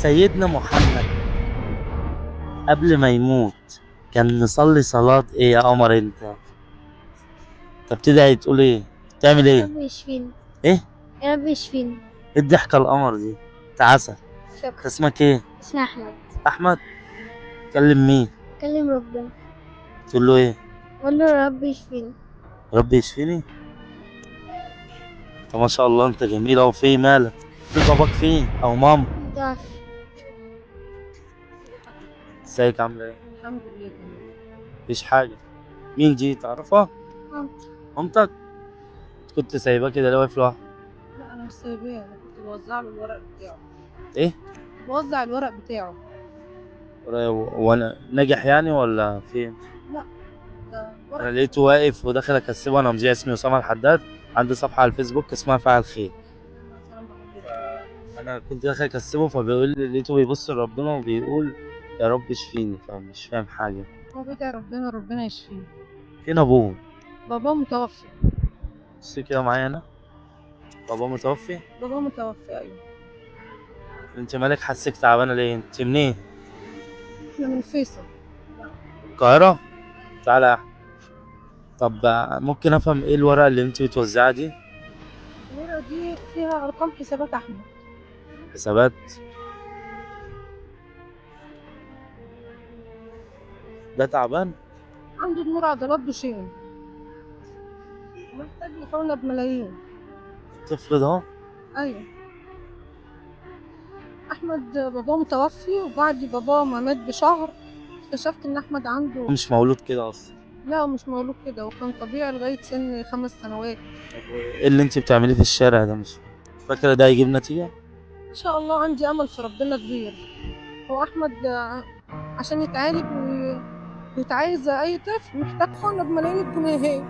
سيدنا محمد قبل ما يموت كان نصلي صلاة ايه يا قمر انت؟ طب تدعي تقول ايه؟ تعمل يا ايه؟ رب يشفيني. ايه؟ يا رب يشفيني. ايه الضحكة القمر دي؟ انت عسل. شكرا. اسمك ايه؟ اسمي احمد. احمد؟ تكلم مين؟ كلم ربنا. تقول له ايه؟ قول له يا رب يشفيني. ربي يشفيني؟ طب ما شاء الله انت جميل اهو. في مالك؟ في باباك فين؟ او ماما؟ متوفي. ازيك عاملة ايه؟ الحمد لله تمام. مفيش حاجة. مين دي تعرفها؟ مامتي. مامتك؟ كنت سايباه كده ليه واقف لوحده؟ لا انا مش سايباه، انا كنت بوزع له الورق بتاعه. ايه؟ بوزع الورق بتاعه. وانا ناجح يعني ولا فين؟ ده انا ورق. لقيته واقف وداخل اكسبه. انا مذيع اسمي اسامة الحداد، عندي صفحة على الفيسبوك اسمها فاعل خير. انا كنت داخل اكسبه فبيقول لي، لقيته بيبص لربنا وبيقول يا رب اشفيني، فمش فاهم حاجة. هو بيدعي ربنا، ربنا يشفيه. فين ابوه؟ باباه متوفي. بصي كده معايا انا. بابا متوفي؟ باباه متوفي ايوه. انت مالك حاسك تعبانة ليه؟ انت منين؟ احنا من فيصل. القاهرة؟ تعالى يا احمد. طب ممكن افهم ايه الورقة اللي انت بتوزعها دي؟ الورقة دي فيها ارقام حسابات احمد. حسابات؟ ده تعبان؟ عنده ضمور عضلات بشين، محتاج يحولنا بملايين. الطفل ده؟ ايوه احمد باباه متوفي، وبعد باباه ما مات بشهر اكتشفت ان احمد عنده. مش مولود كده اصلا؟ لا مش مولود كده، وكان طبيعي لغاية سن 5 سنوات. طب ايه اللي انت بتعمليه في الشارع ده؟ مش فاكره ده هيجيب نتيجة؟ ان شاء الله عندي امل في ربنا كبير. هو احمد عشان يتعالج ويتعالج زي اي طفل محتاج حقنه بملايين الجنيهات.